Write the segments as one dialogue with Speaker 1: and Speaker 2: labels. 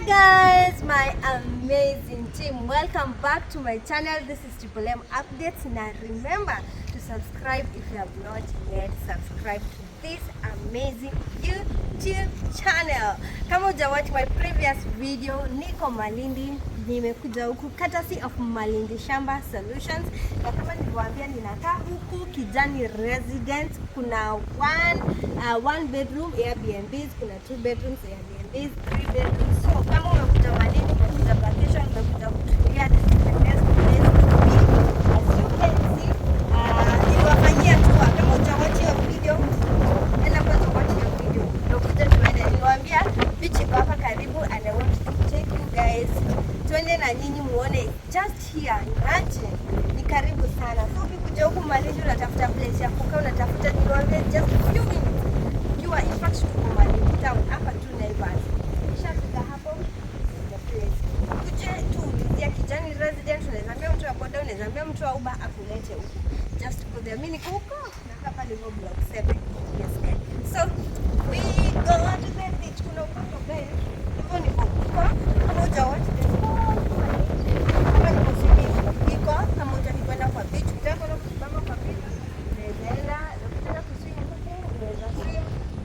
Speaker 1: Guys, my amazing team, welcome back to my channel. This is Triple M Updates. Now remember to subscribe if you have not yet subscribed to this amazing YouTube channel. Kama watch my previous video, niko Malindi, nimekuja huku courtesy of Malindi Shamba Solutions, na kama nilivyowaambia ninakaa huku Kijani Residence. Kuna one bedroom Airbnbs, kuna two bedrooms Airbnbs, three bedrooms. So kama umekuja Malindi, umekuja vacation, umekuja kutulia, this is the best place to be. As you can see, niliwafanyia tour. Kama hujawatch hiyo video, enda kwanza watch hiyo video. Ndio kuja tuende. Niliwaambia beach iko hapa karibu and I want to take you guys, tuende na nyinyi muone just here. Imagine ni karibu sana. So ukikuja huku Malindi unatafuta place ya kukaa, unatafuta, niliwaambia just few minutes. Ukiwa, in fact, tuko Malindi town hapa tu Naivas. Ukishafika hapo, the place. Ukuje tu ulizia Kijani Resident, unaweza ambia mtu wa boda, unaweza ambia mtu wa Uber akulete huku. Just go there. Mimi niko huko nakaa pale hivyo block 7. Yes, guys. So we go to the beach. Kuna upepo, guys. Hivyo niko huko. Kama hujawatch the whole, kama niko swimming iko, kama hutaki kwenda kwa beach, ukitaka kwenda kujibamba kwa beach, unaweza enda, ukitaka kuswim huku, unaweza swim.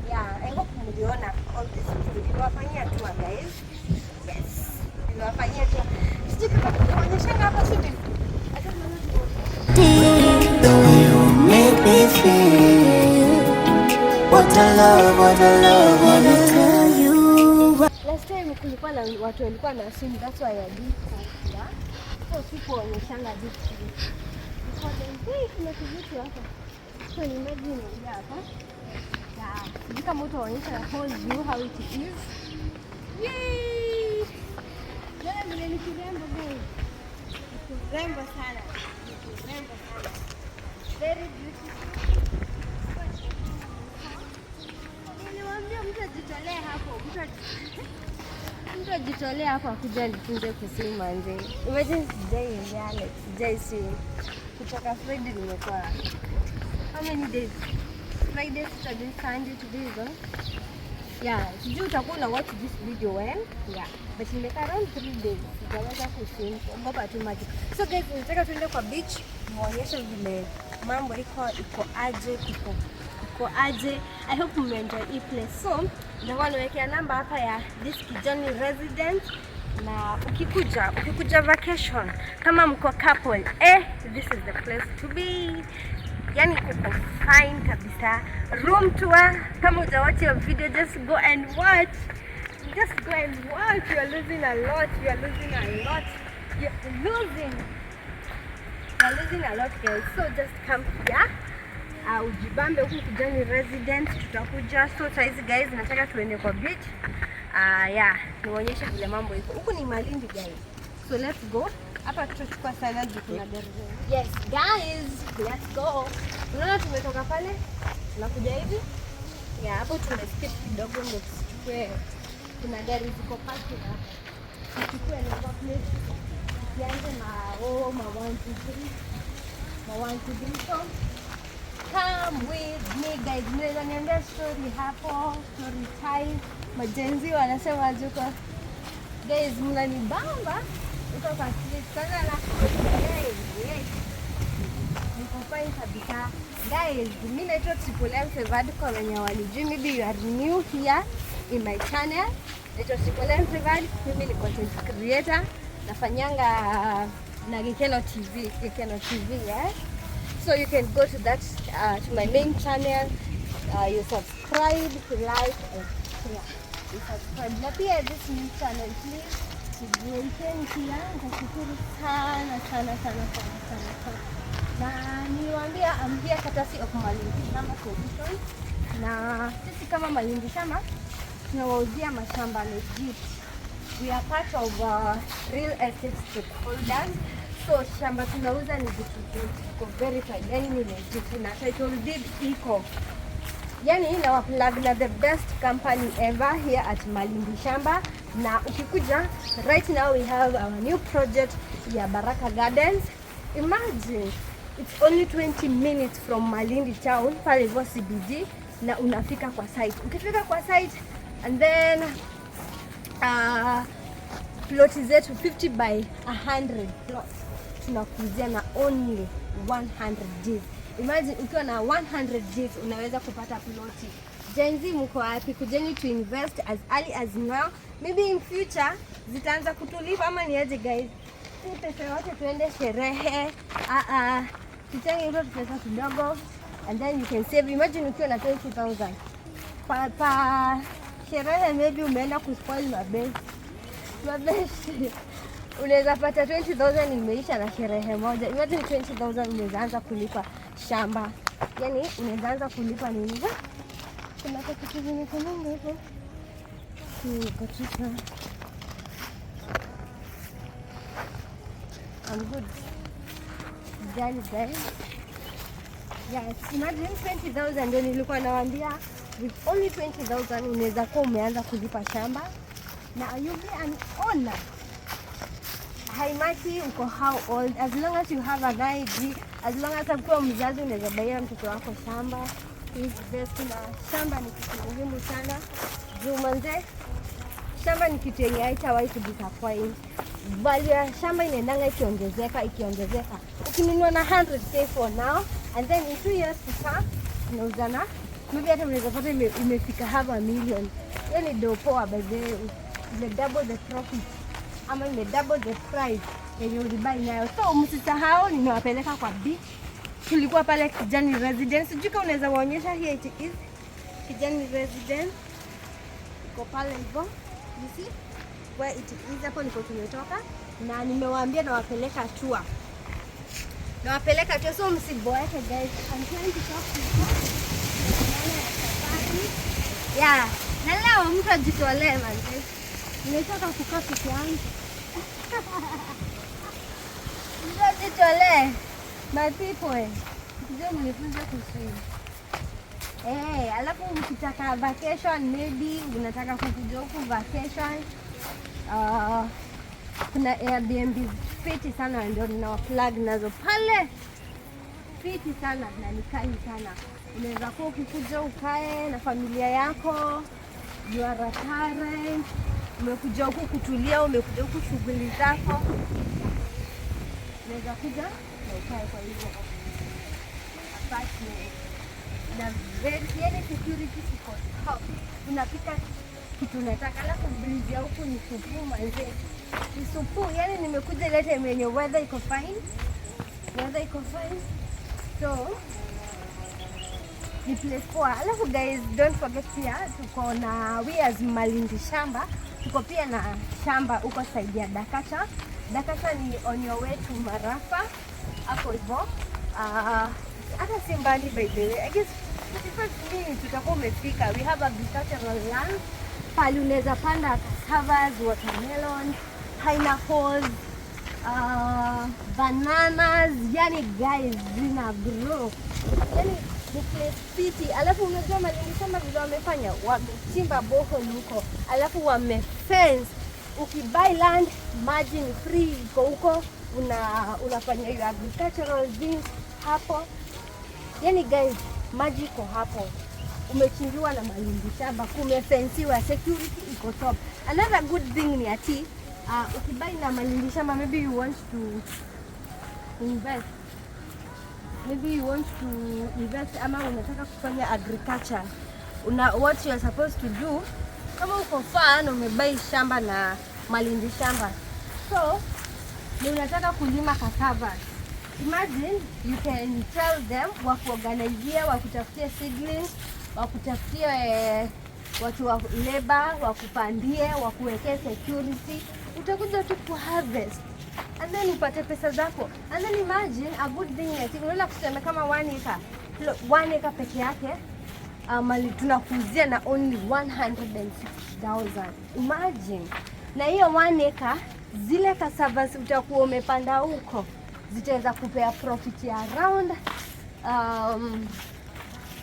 Speaker 1: Yeah, I hope mliona all this video. Niliwafanyia tour, guys. Yes. Niliwafanyia tour. Sijui kama kuonyeshana hapa swimming. Hata tunaona.
Speaker 2: The way you make me feel. What a love, what a love, what a tell you.
Speaker 1: Last time kulikuwa na watu walikuwa na swim, that's why I did yeah. So sikuonyeshanga this thing. Hey, kuna kivuti hapa. So ni maji inaingia hapa. Yeah. Sijui kama utaonyesha the whole view, how it is. Yay! Jana vile ni kirembo, guys. Ni kirembo sana. Ni kirembo sana. Very beautiful. Niliwaambia mtu ajitolee hapo, mtu ajitolee hapo akuja alifunze kuswim manze. Imagine sijai ingia, like sijai swim. Kutoka Friday nimekuwa, how many days? Friday, Saturday, Sunday, today is on. Yeah, sijui utakuwa una watch this video when? Yeah. But nimekaa around 3 days. Sijaweza kuswim, kuogopa tu maji. So guys, nataka tuende kwa beach, muonyeshe vile mambo iko aje, iko aje. I hope mmeenjoy hii place. So, nitakuwa niwekea namba hapa ya this Kijani Resident, na ukikuja vacation kama mko couple, this is the place to be. Yani kuko fine kabisa. Room tour, kama hujawatch your video, just go and watch. Just go and watch. You are losing a lot. You are losing a lot. You are losing. You are losing a lot, guys. So just come here. Ujibambe huku Kijani Resident, tutakuja. So saizi, guys, nataka tuende kwa beach. Yeah, niwaonyeshe vile mambo iko. Huku ni Malindi, guys. So let's go. Hapa tutachukua sana juu kuna gari. Yes guys, let's go. Unaona tumetoka pale, tunakuja hivi. Yeah, hapo tumeskip kidogo ndio tusichukue, kuna gari ziko parking hapa. Tuchukue number plate. Tuanze na, oh, ma 1 2 3. Ma 1 2 3. So come with me, guys. Mnaweza niambia story hapo, story time. Ma-Gen Z wanasema aje huko? Guys, mnanibamba huko kwa street kwanza na guys, yes. Niko fine kabisa. Guys, mimi naitwa Triple M Favored kwa wenye walijui. Maybe you are new here in my channel. Naitwa Triple M Favored. Mimi ni content creator. Nafanyanga na Gikeno TV, Gikeno TV, yeah. So you can go to that to my main channel. You subscribe, like and share. You subscribe. Na pia this new channel, please tujiwekeni pia, nitashukuru sana sana sana sana sana sana. Na niliwaambia I'm here courtesy of Malindi Shamba Solutions. Na sisi kama Malindi Shamba tunawauzia mashamba legit. We are part of real estate stakeholders. So shamba tunauza ni vitu ziko verified, yani ni legit na title deed iko. Yani na plug na the best company ever here at Malindi Shamba. Na ukikuja right now, we have our new project ya Baraka Gardens. Imagine it's only 20 minutes from Malindi town pale hivyo CBD na unafika kwa site. Ukifika kwa site and then Ploti zetu 50 by 100 plot tunakuuzia na only 100 Gs. Imagine ukiwa na 100 Gs unaweza kupata ploti. Gen Z, mko wapi? Kujeni to invest as early as now. Maybe in future zitaanza kutulipa ama ni aje, guys? Si pesa yote tuende sherehe. Ah ah. Tuchange hizo pesa kidogo and then you can save. Imagine ukiwa na 20,000 pa sherehe, maybe umeenda kuspoil mabeshte, unaweza pata 20,000 imeisha na sherehe moja. Imagine 20,000 unaweza anza kulipa shamba, yani unaweza anza kulipa nini? Kuna kitu zimekamanga hapo katika. I'm good. Jali, guys. Yes, imagine 20,000 ndio nilikuwa nawaambia, with only 20,000 unaweza kuwa umeanza kulipa shamba na you be an owner. Haimatter uko how old, as long as you have an ID, as long as ukiwa mzazi unaweza baia mtoto wako shamba. Is best, na shamba ni kitu muhimu sana. Juu manze, shamba ni kitu yenye haitawahi kudisappoint. Value ya shamba inaendanga ikiongezeka ikiongezeka. Ukinunua na 100K for now and then in 2 years to come unauza na maybe hata unaweza pata imefika half a million. Hiyo ni do poa, by the way. Ime double the profit ama ime double the price yenye ulibuy nayo. So msisahau, nimewapeleka kwa beach. Tulikuwa pale Kijani Residence. Sijui kama unaweza waonyesha, here it is. Kijani Residence iko pale hivyo. You see where it is, hapo ndipo tumetoka na nimewaambia nawapeleka tour. Nawapeleka tour, so msiboeke, guys. I'm trying to talk to you. Maana ya safari. Yeah, na leo mtu ajitolee, manze. Nimechoka kukaa peke yangu. Mtu ajitolee. My people. Mkija mnifunze kuswim. Eh, alafu mkitaka vacation, maybe unataka kukuja huku vacation, kuna Airbnb fiti sana ndio nina plug nazo pale, fiti sana na ni kali sana. Unaweza kuwa ukikuja ukae na familia yako, you are a parent, umekuja huku kutulia, umekuja huku shughuli zako, unaweza kuja na ukae kwa hizo apartment na very, yani security iko top. Unapika kitu unataka, alafu breeze ya huku ni supu manze, ni supu. Yani nimekuja ile time yenye weather iko fine, weather iko fine, so ni place poa. Alafu guys, don't forget pia tuko na, we as Malindi Shamba, tuko pia na shamba huko side ya Dakacha. Dakacha ni on your way to Marafa hapo hivyo. Hata si mbali, by the way. I guess 45 minutes utakuwa umefika. We have agricultural land pale unaweza panda cassavas, watermelon, pineapples, bananas, yani guys, zina grow. Yani ni place fiti. Alafu unajua Malindi Shamba vile wamefanya, wamechimba borehole huko, alafu wamefence. Ukibuy land, maji ni free, iko huko, unafanya your agricultural things hapo. Yani guys, maji iko hapo, umechimbiwa na Malindi Shamba, kumefensiwa, security iko top. Another good thing ni ati ukibuy na Malindi Shamba, maybe you want to invest, maybe you want to invest ama unataka kufanya agriculture, una what you are supposed to do, kama uko far na umebuy shamba na Malindi Shamba, so ni unataka kulima cassava, imagine you can tell them wakuorganizia, wakutafutie seedlings, wakutafutie watu wa labor, wakupandie, wakuwekee security, utakuja tu kuharvest and then upate pesa zako. And then imagine a good thing, I think unaweza kusema kama 1 acre, 1 acre peke yake mali tunakuuzia na only 160,000. Imagine. Na hiyo 1 acre, zile cassavas utakuwa umepanda huko zitaweza kupea profit ya around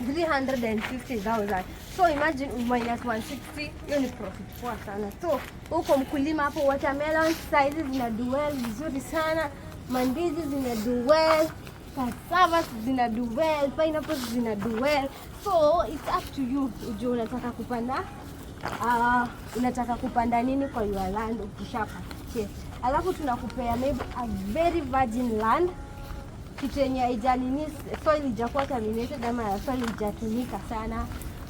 Speaker 1: 350,000. So imagine minus 160, hiyo ni profit poa sana. So huko mkulima hapo, watermelon saizi zina do well vizuri sana, mandizi zina do well, cassavas zina do well, pineapples zina do well. So it's up to you ujue unataka kupanda Unataka kupanda nini kwa your land ukisha purchase. Alafu tunakupea maybe a very virgin land, kitu yenye haijanini, soil ijakuwa terminated ama soil ijatumika sana,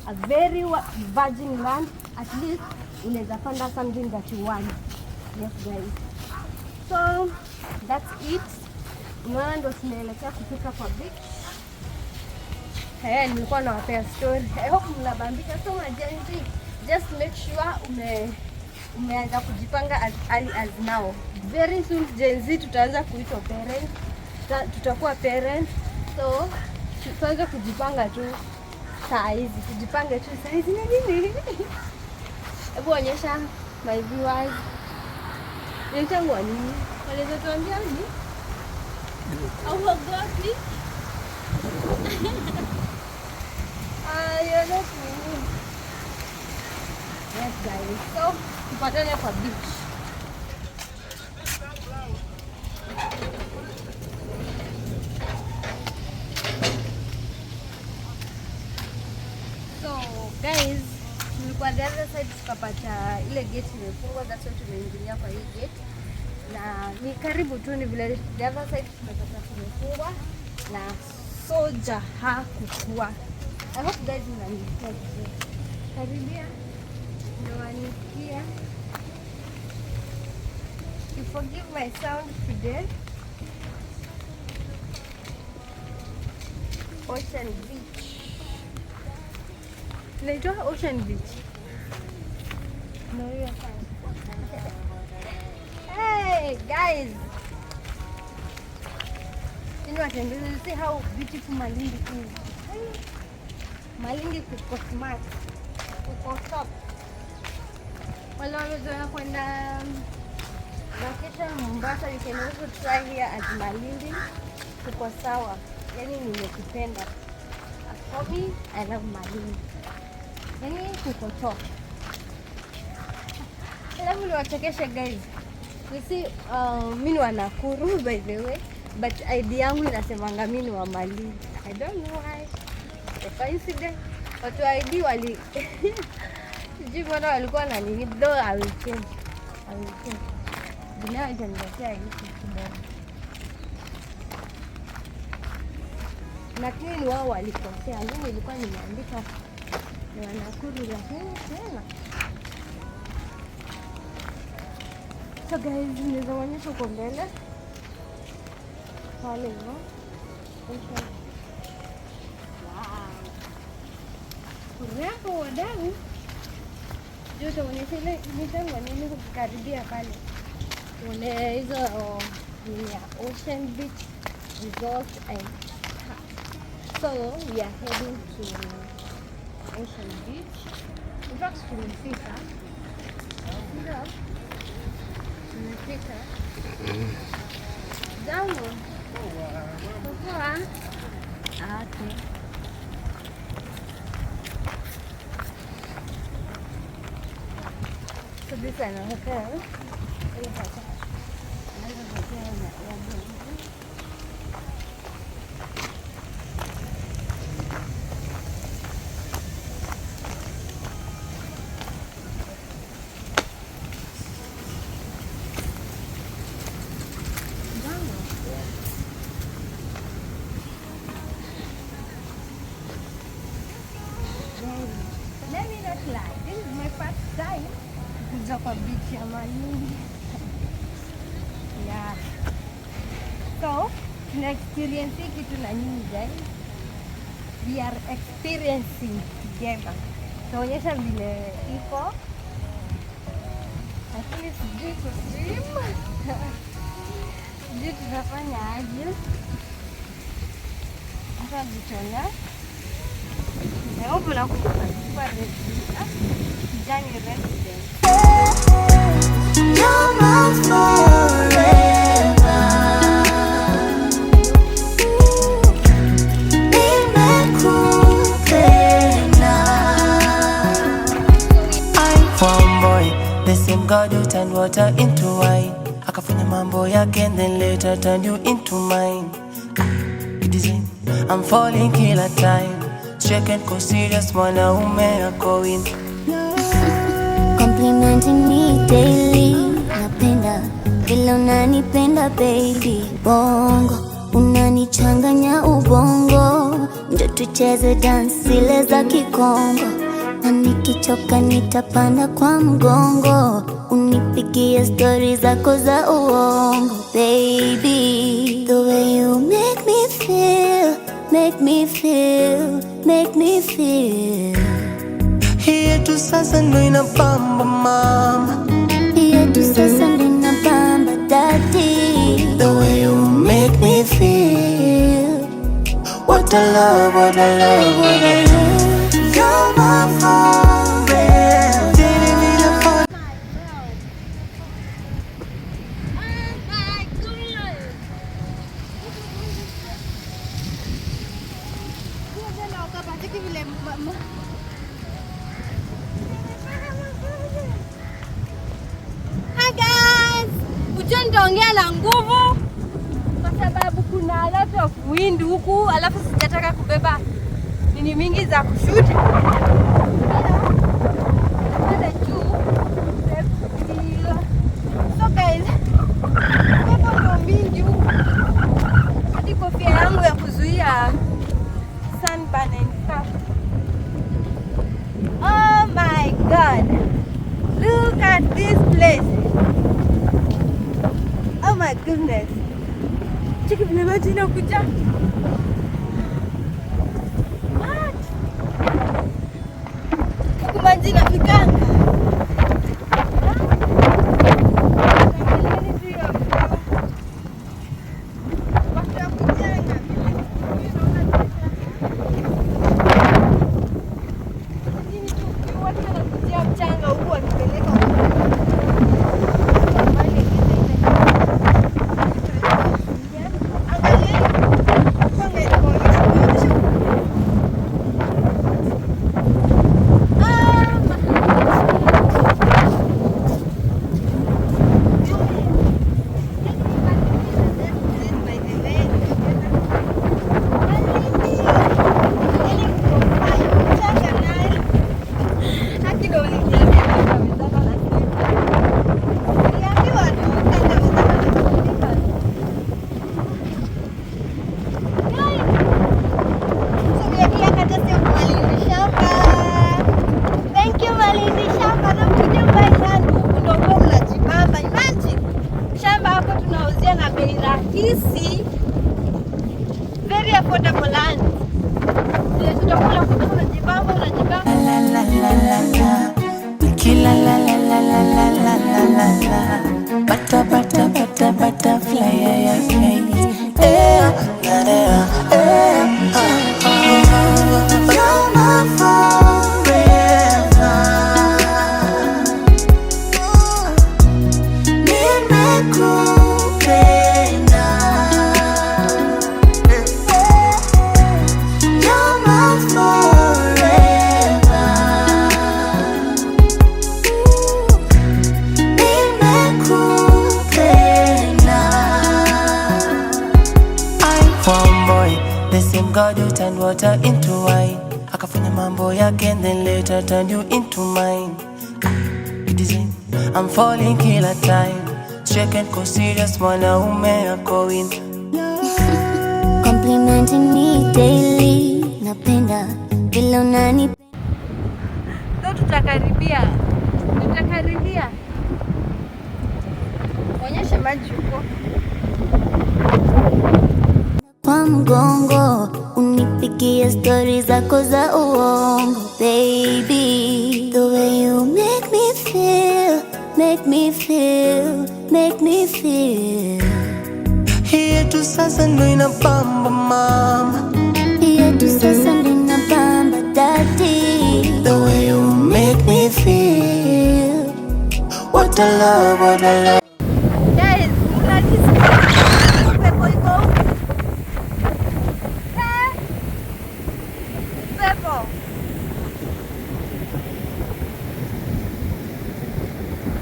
Speaker 1: a very virgin land. At least unaweza panda something that you want. Yes guys, so that's it. Unaona ndo tunaelekea kufika kwa beach. Eh, nilikuwa nawapea story. I hope mnabambika. So maGen Z, just make sure umeanza kujipanga as early as now. Very soon Gen Z tutaanza kuitwa parents. Tutakuwa parents. So tuanze kujipanga tu saa hizi, tujipange tu saa hizi na nini? Hebu onyesha my viewers. Inaitangwa nini? Wanaweza tuambia ni? Hauogopi? Ah, you're not nini. Yes guys, so tupatane kwa beach. So guys, tulikuwa the other side, tukapata ile gate imefungwa, that's why tumeingilia kwa hii gate. Na ni karibu tu, ni vile the other side tumepata kumefungwa na soja hakukua. I hope guys mnanisikia vizuri. Karibia ndio wanisikia. You forgive my sound today. Ocean Beach. Inaitwa Ocean Beach. No, hiyo sound. Hey guys. You know what, you see how beautiful Malindi is. Hey. Malindi kuko smart. Kuko top. Wale wamezoea kwenda vacation Mombasa, you can also try here at Malindi. Kuko sawa. Yani nimekipenda. As for me, I love Malindi. Yani kuko top. Alafu niwachekeshe guys. You see, mi ni wa Nakuru by the way, but ID yangu inasemanga mi ni wa Malindi. I don't know why. The coincidence. Watu wa ID wali sijui mbona walikuwa na nini, though I will change. I will change. Dunia itaniletea hiki kidogo. Lakini ni wao walikosea. Mimi nilikuwa nimeandika ni wa Nakuru, lakini tena. So guys, naweza onyesha huko mbele pale hivyo. Okay. Wow. Kurembo wadau. Juu utaonyesha ile mitango nini kukaribia pale. Uone hizo ni ya Ocean Beach Resort and Spa. So we are heading to Ocean Beach. In fact, tumefika. Ndio. Tumefika. Jambo. Poa. Ah, okay. So this is an hotel. Another hotel na Airbnb. Jambo. Let me not lie, this is my first time kuja kwa beach ya Malindi. Yeah. So, tuna experience hii kitu na nyinyi guys. We are experiencing together. Tuonyesha vile iko. Lakini sijui kuswim. Sijui tutafanya aje. Hata jitolea. I hope unakumbuka tulikuwa Kijani Residence.
Speaker 2: You're mine forever. Nimekupenda.
Speaker 3: I'm boy, the same God who turned water into wine. Akafanya mambo yake and then later turned you into mine. Design, I'm falling kila time. Check and go serious, mwanaume ako in.
Speaker 4: Complimenting me daily. Napenda vile unanipenda baby. Bongo unanichanganya ubongo. Njo tucheze dance zile za Kikongo. Na nikichoka nitapanda kwa mgongo. Unipigie stori zako za uongo baby. The way you make me feel, make me feel, make me feel.
Speaker 3: Hii yetu sasa ndo inabamba mama.
Speaker 4: Yetu sasa ndo inabamba daddy.
Speaker 2: The way you make me feel. What a love, what a love, what a love. You're my forever.
Speaker 3: Didn't need a phone.
Speaker 1: Oh my God. Hi guys! Ujue nitaongea na nguvu kwa sababu kuna a lot of wind huku, alafu sijataka kubeba nini mingi za kushoot. Pale juu. So guys, upepo ndo mingi huku. Hadi kofia yangu ya kuzuia sunburn and stuff. Oh my God. Look at this place. Oh my goodness. Cheki vile maji inakuja. What? Huku maji inafikanga. Angalieni tu hiyo mvua. Watu wa kujenga, mimi naona nini tu, watu wanakutia mchanga huku wakipeleka huku. Thank you Malindi Shamba, na mkuje mbuy land huku ndio kwa mnajibamba. Imagine shamba hapo tunauzia na bei rahisi, very affordable land. Ndio tutakuwa unakuja unajibamba, unajibamba.
Speaker 3: La la la la la. Kila la la la la la la la la la. Butter butter butter butterfly yeah yeah yeah. Eh, la la eh. Ah, ah.
Speaker 2: You're my forever. Nimekupenda. You're my forever. Nimekupenda.
Speaker 3: One boy, the same God who turned water into wine. Akafanya mambo yake and then later turned you into mine. Design, I'm falling kila time. Check and go serious, mwanaume ako in.
Speaker 4: Complimenting me daily. Napenda vile unanipenda.
Speaker 1: Leo tutakaribia, tutakaribia. Onyeshe maji huko.
Speaker 4: Kwa mgongo unipigie stori zako za uongo baby. The way you make me feel, make me feel, make me feel.
Speaker 3: Hii yetu sasa ndo inabamba mama.
Speaker 4: Yetu sasa ndo inabamba daddy.
Speaker 2: The way you make me feel. What a love, what a love.
Speaker 1: Guys, mnanisikia? Pepo iko huku. Eh? Pepo.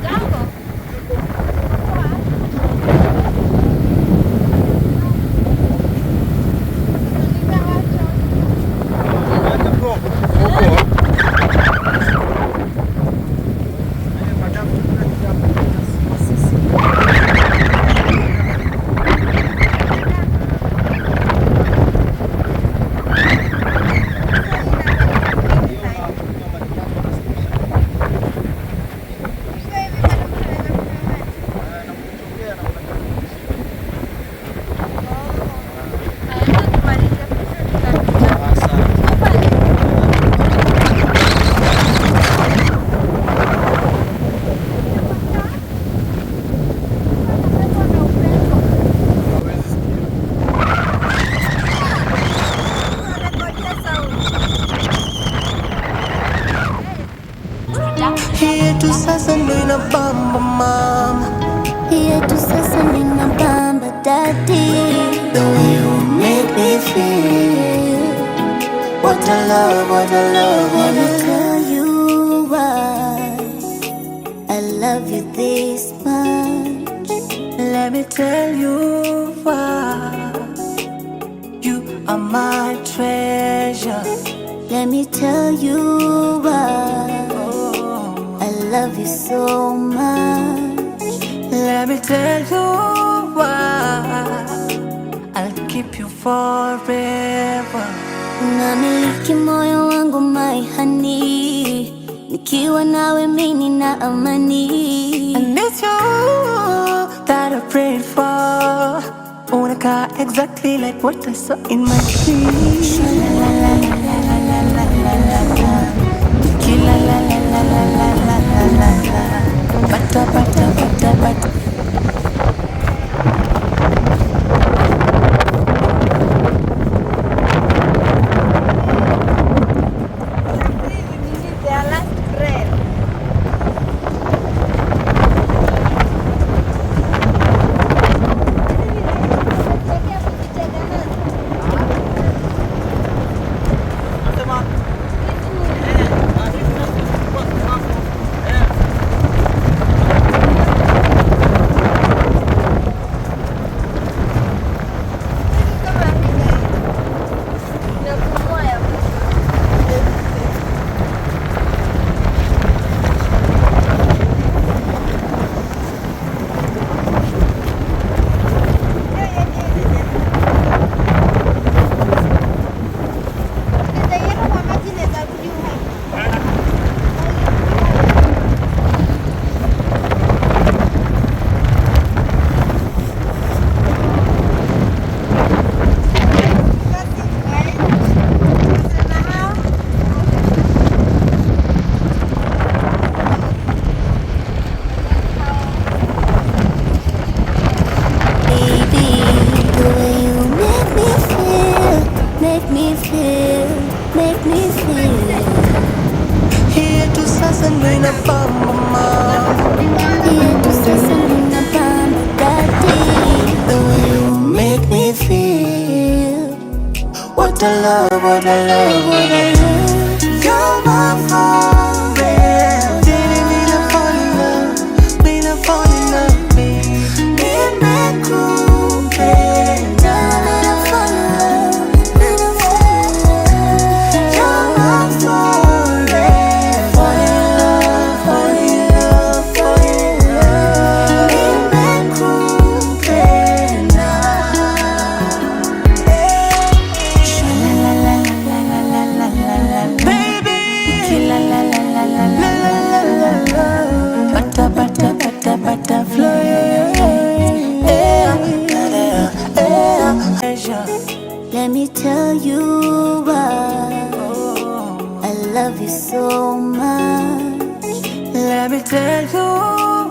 Speaker 1: Jambo. Poa.
Speaker 2: What a love, what a love,
Speaker 4: Let
Speaker 2: what
Speaker 4: me
Speaker 2: a love.
Speaker 4: tell you why I love you this much.
Speaker 3: Let me tell you why you are my treasure.
Speaker 4: Let me tell you why
Speaker 3: Oh.
Speaker 4: I love you so much.
Speaker 3: Let me tell you why I'll keep you forever.
Speaker 4: Unamiliki moyo wangu my honey, nikiwa nawe mimi na amani.
Speaker 3: And it's you that I prayed for. Unakaa exactly like what I saw in my dream. La la la la la la la la la la. La la la la la la la la la la. Bata bata bata bata.
Speaker 1: Their last breath. Napumua ya mwisho.
Speaker 4: Baby, the way you make me feel, make me feel, make me feel.
Speaker 3: Here tu sasa ndo inabamba mama.
Speaker 4: Yetu sasa ninapamba daddy.
Speaker 2: The way you make me feel. What a love, what a love, what a love.
Speaker 3: You're my forever. Didn't mean to fall in love, mean to fall in love, baby. Nimekupenda. You're my forever. Fall in love, fall in love, fall in love. Nimekupenda. La la la la la la la la la. Baby. La la la la la la la la la. Bata bata bata butterfly. Yeah, yeah, yeah.
Speaker 4: Let me tell you why I love you so much.
Speaker 3: Let me tell you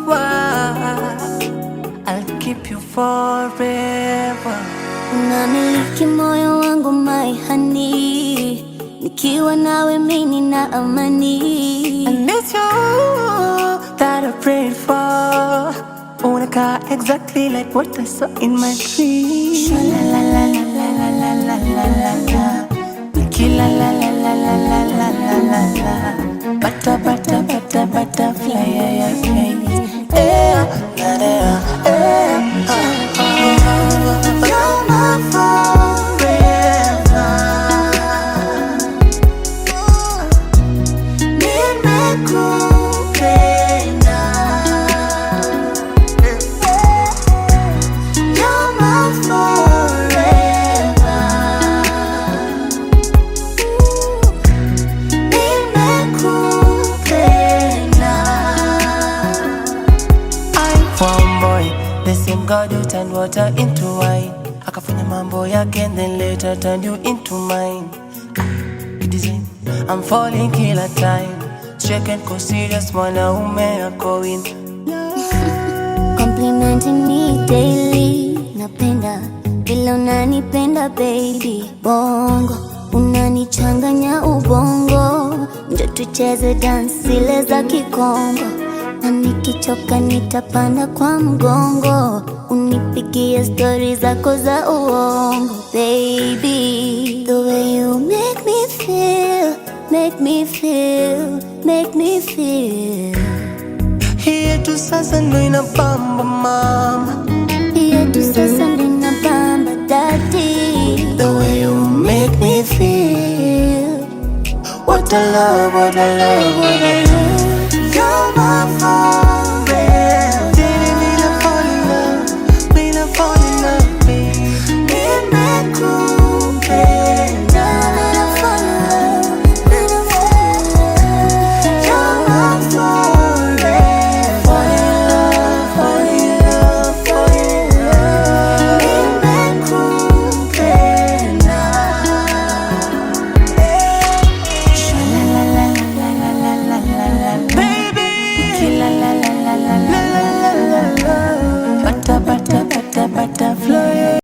Speaker 3: why I'll keep you forever.
Speaker 4: Unamiliki moyo wangu my honey, nikiwa nawe mimi na amani.
Speaker 3: And it's you that I prayed for. Unakaa exactly like what I saw in my dream. La la la la la la la la la la la. La la la la la la la la la la. Bata bata bata butterfly. Yeah, yeah, yeah. Yeah, yeah, yeah.
Speaker 2: You're my forever. Nimekupenda. You're my forever. Nimekupenda.
Speaker 3: One boy, the same God who turned water into wine. Akafanya mambo yake and then later turned you into mine. Design, I'm falling kila time. Check and go serious, mwanaume ako in.
Speaker 4: Complimenting me daily, napenda vile unanipenda baby. Bongo unanichanganya ubongo, njo tucheze dance zile za Kikongo, na nikichoka nitapanda kwa mgongo, unipigie stori zako za uongo baby, the way you make me feel. make me feel, make me feel.
Speaker 3: Hii yetu sasa ndo inabamba.